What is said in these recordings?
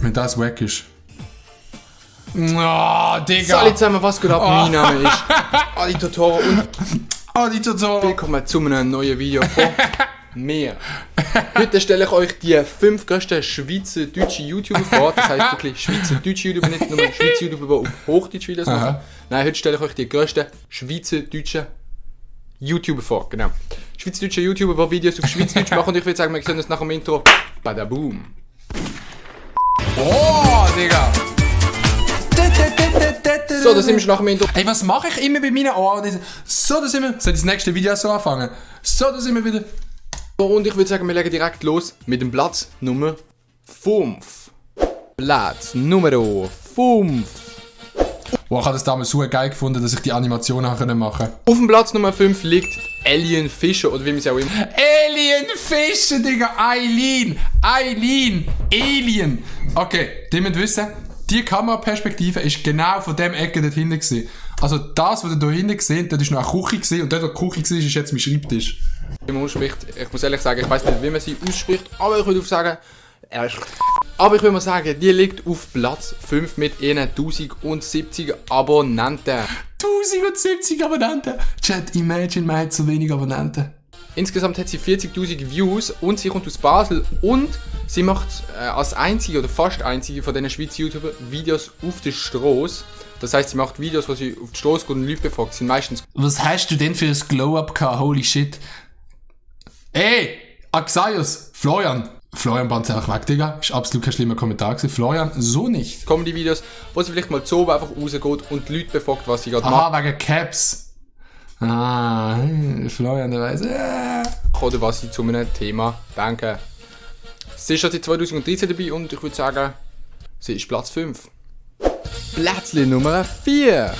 Wenn das wack ist. Oh, Digga. So, alle zusammen, was geht ab? Mein Name ist Ali Totoro und Ali Totoro. willkommen zu einem neuen Video von mir. Heute stelle ich euch die 5 grössten schweizerdeutschen YouTuber vor. Das heisst wirklich schweizerdeutsche YouTuber, nicht nur Schweizer YouTuber, die auf Hochdeutsch Videos machen. Nein, heute stelle ich euch die grössten schweizerdeutschen YouTuber vor. Genau. Schweizerdeutsche YouTuber, die Videos auf Schweizerdeutsch machen, und ich würde sagen, wir sehen das nach dem Intro. Badaboom. Oh, Digga. So, da sind wir schon nach dem Intro. Ey, was mache ich immer bei meinen Ohren? So, da sind wir. Soll ich das nächste Video so anfangen? So, da sind wir wieder. Und ich würde sagen, wir legen direkt los mit dem Platz Nummer 5. Platz Nummer 5. Boah, ich habe das damals so geil gefunden, dass ich die Animation machen konnte. Auf dem Platz Nummer 5 liegt Alien Fischer, oder wie man es auch immer. Alien Fischer, Digga! Eileen! Alien! Okay, die müsst wissen, die Kameraperspektive ist genau von dem Ecke dort hinten gewesen. Also das, was ihr da hinten seht, das war noch eine Küche gewesen, und dort, wo die Küche war, ist jetzt mein Schreibtisch. Wie man ausspricht, ich muss ehrlich sagen, ich weiß nicht, wie man sie ausspricht, aber ich würde sagen, aber ich würde mal sagen, die liegt auf Platz 5 mit 1070 Abonnenten. 1070 Abonnenten! Chat, imagine, man hat so wenig Abonnenten. Insgesamt hat sie 40.000 Views und sie kommt aus Basel und sie macht als einzige oder fast einzige von diesen Schweizer YouTuber Videos auf der Straße. Das heisst, sie macht Videos, wo sie auf die Straße geht und Leute befragt. Sind meistens. Was hast du denn für ein Glow-Up gehabt? Holy shit. Ey, Axaios, Florian bannt einfach weg, Digga. Ist absolut kein schlimmer Kommentar gewesen. Florian, so nicht. Comedy-Videos, wo sie vielleicht mal zu oben einfach rausgeht und die Leute befragt, was sie gerade macht. Aha, wegen Caps. Ah, Florian, der weiss. Oder was sie zu einem Thema denken. Sie ist schon seit 2013 dabei und ich würde sagen, sie ist Platz 5. Plätzchen Nummer 4.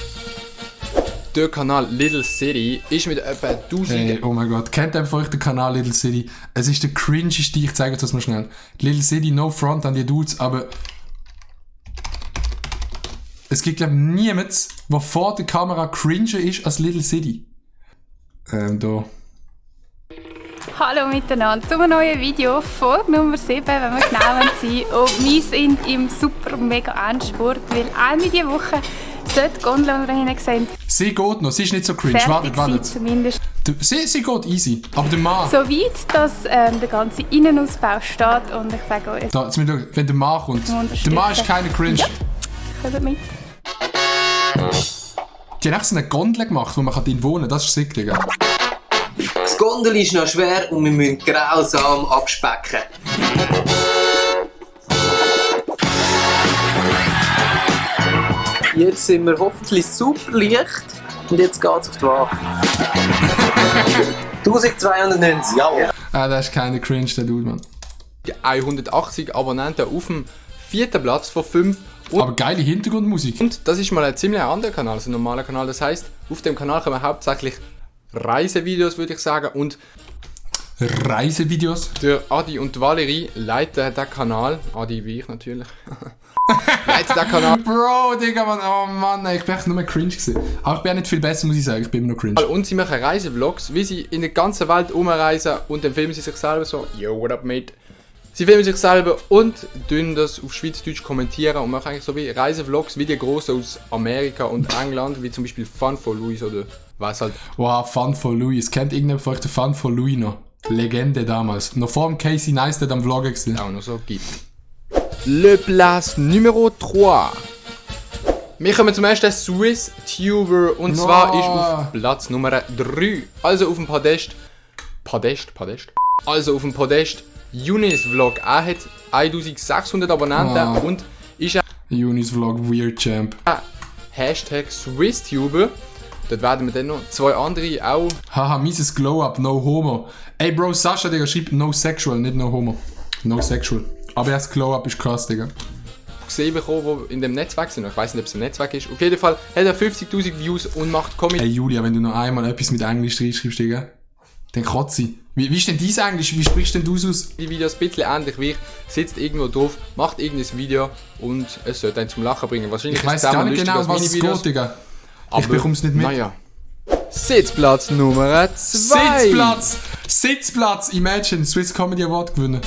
Der Kanal Little City ist mit etwa 1000... Hey, oh mein Gott, kennt ihr von euch den Kanal Little City? Es ist der cringeste, ich zeige euch das mal schnell. Little City, no front an die Dudes, aber... Es gibt, glaube ich, niemanden, der vor der Kamera cringer ist als Little City. Da. Hallo miteinander zu einem neuen Video, Folge Nummer 7, wenn wir genau sind. Und wir sind im super mega Endspurt, weil einmal diese Woche sollte die Gondel dahin sehen. Sie geht noch, sie ist nicht so cringe. Warte. Zumindest. Sie geht easy, aber der Mann... So weit, dass der ganze Innenausbau steht und ich sage euch... Da, wenn der Mann kommt. Der Mann ist keine cringe. Ja, kommt mit. Die haben echt so eine Gondel gemacht, wo man drin wohnen kann. Das ist sick, Digga. Das Gondel ist noch schwer und wir müssen grausam abspecken. Jetzt sind wir hoffentlich super leicht und jetzt geht's auf die Waage. 1290, jawohl. Ah, das ist keine cringe, der Dude, Mann. 180 Abonnenten auf dem 4. Platz von 5. Aber geile Hintergrundmusik. Und das ist mal ein ziemlich anderer Kanal als ein normaler Kanal. Das heisst, auf dem Kanal kommen hauptsächlich Reisevideos, würde ich sagen. Und Reisevideos? Der Adi und Valerie leiten den Kanal. Adi wie ich natürlich. Leiten den Kanal. Bro, Digga, Mann. Oh Mann, ich bin echt nur mehr cringe gewesen. Aber ich bin auch nicht viel besser, muss ich sagen. Ich bin immer noch cringe. Und sie machen Reisevlogs, wie sie in der ganzen Welt umreisen und dann filmen sie sich selber so. Yo, what up, mate? Sie filmen sich selber und tun das auf Schweizerdeutsch kommentieren und machen eigentlich so wie Reisevlogs wie die Grossen aus Amerika und England, wie zum Beispiel Fun for Louis oder was halt. Wow, Fun for Louis. Kennt irgendjemand von euch den Fun for Louis noch? Legende damals. Noch vor dem Casey Neistat am Vloggen gewesen. Auch noch so gibt. Le Place Numero 3. Wir kommen zum ersten Swiss Tuber und zwar ist auf Platz Nummer 3. Also auf dem Podest. Also auf dem Podest. Yunis Vlog, er hat 1600 Abonnenten und ist Yunis Vlog Weird Champ. Hashtag SwissTuber. Dort werden wir dann noch 2 andere auch. Haha, mieses Glow-Up, no homo. Ey Bro, Sascha, Digga, schreibt no sexual, nicht no homo. No sexual. Aber das Glow-Up ist krass, Digga. Gesehen bekommen, die in dem Netzwerk sind. Ich weiß nicht, ob es ein Netzwerk ist. Auf jeden Fall hat er 50.000 Views und macht Comedy. Ey Julia, wenn du noch einmal etwas mit Englisch reinschreibst, Digga, dann kotze ich. Wie ist denn dein Englisch? Wie sprichst denn du aus? Die Videos ein bisschen ähnlich wie ich. Sitzt irgendwo drauf, macht irgendein Video und es sollte einen zum Lachen bringen. Wahrscheinlich ich weiss gar nicht genau, was es geht, Digga. Ich bekomm's nicht mit. Naja. Sitzplatz Nummer 2. Sitzplatz! Imagine, Swiss Comedy Award gewinnen.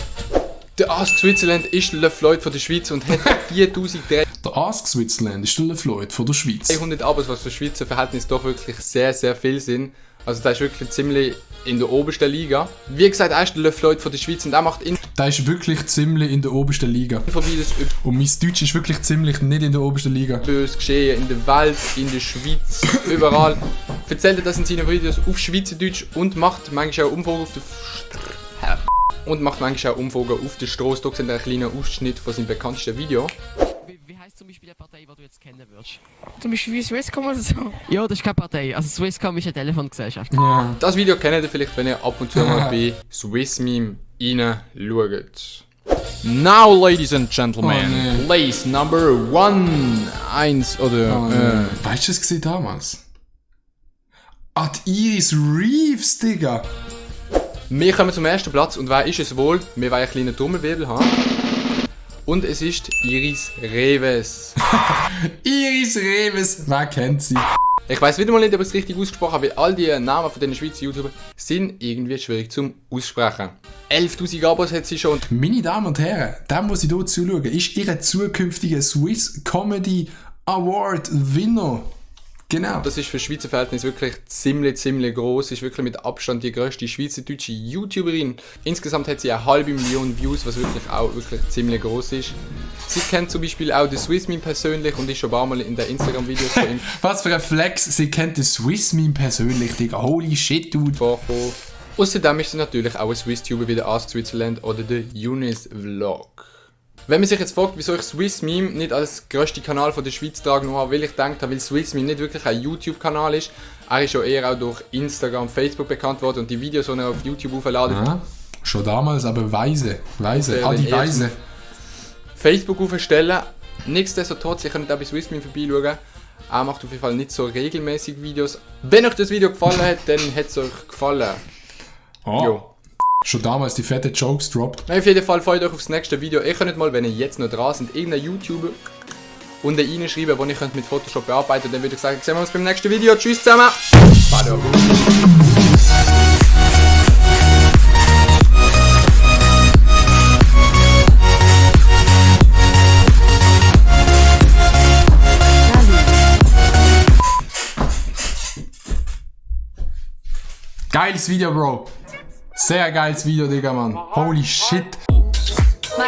Der Ask Switzerland ist Le Floyd von der Schweiz und hat 4300 Der Ask Switzerland ist der Le Floyd von der Schweiz. Abos, was für Schweizer Verhältnisse doch wirklich sehr, sehr viel sind. Also der ist wirklich ziemlich in der obersten Liga. Wie gesagt, er ist der Le Floyd von der Schweiz und er macht Der ist wirklich ziemlich in der obersten Liga. Infovideos Und mein Deutsch ist wirklich ziemlich nicht in der obersten Liga. über das Geschehen in der Welt, in der Schweiz, überall. Erzählt er das in seinen Videos auf Schweizerdeutsch und macht manchmal auch Umfragen auf der auf der Straße. Da sind ein kleiner Ausschnitt von seinem bekanntesten Video. Wie heisst zum Beispiel eine Partei, die du jetzt kennen würdest? Zum Beispiel wie Swisscom oder so. Ja, das ist keine Partei. Also Swisscom ist eine Telefongesellschaft. Ja. Das Video kennt ihr vielleicht, wenn ihr ab und zu mal bei SwissMeme reinschaut. Now, ladies and gentlemen, Oh, nee. place number 1 oder Weißt du, was gesehen damals? Ah, die Iris Reeves, Digga. wir kommen zum ersten Platz und wer ist es wohl? Wir wollen einen kleinen Trommelwirbel haben. Und es ist Iris Reeves. Iris Reeves, wer kennt sie? Ich weiß wieder mal nicht, ob ich es richtig ausgesprochen habe, weil all die Namen von den Schweizer YouTubern sind irgendwie schwierig zum Aussprechen. 11.000 Abos hat sie schon. Meine Damen und Herren, da muss ich hier zuschauen, ist ihre zukünftige Swiss Comedy Award Winner. Genau. Das ist für Schweizer Verhältnisse wirklich ziemlich groß. Ist wirklich mit Abstand die grösste schweizerdeutsche YouTuberin. Insgesamt hat sie 500.000 Views, was wirklich ziemlich groß ist. Sie kennt zum Beispiel auch den SwissMeme persönlich und ist schon ein paar Mal in den Instagram-Videos von ihm Was für ein Flex, sie kennt den SwissMeme persönlich, Digga. Holy shit, dude. vorgekommen. Außerdem ist sie natürlich auch ein Swiss-Tuber wie der Ask Switzerland oder der Eunice Vlog. Wenn man sich jetzt fragt, wieso ich SwissMeme nicht als grössten Kanal von der Schweiz tragen habe, weil ich denke, weil SwissMeme nicht wirklich ein YouTube-Kanal ist. Er ist schon eher auch durch Instagram, Facebook bekannt worden und die Videos, die er auf YouTube aufladen, Ja, schon damals, aber weise. Okay, Ah, die wenn Weise. Facebook aufstellen. Nichtsdestotrotz, ich kann nicht auch bei SwissMeme vorbeischauen. Er macht auf jeden Fall nicht so regelmäßig Videos. Wenn euch das Video gefallen hat, dann hat es euch gefallen. Oh, Jo. schon damals die fette Jokes droppt. Auf jeden Fall freut euch aufs nächste Video. Ihr könnt mal, wenn ihr jetzt noch dran seid, irgendeinen YouTuber unten reinschreiben, wo ihr könnt mit Photoshop bearbeiten. Dann würde ich sagen, sehen wir uns beim nächsten Video. Tschüss zusammen. Bada. Geiles Video, Bro. Sehr geiles Video, Digga, Mann. Holy shit. My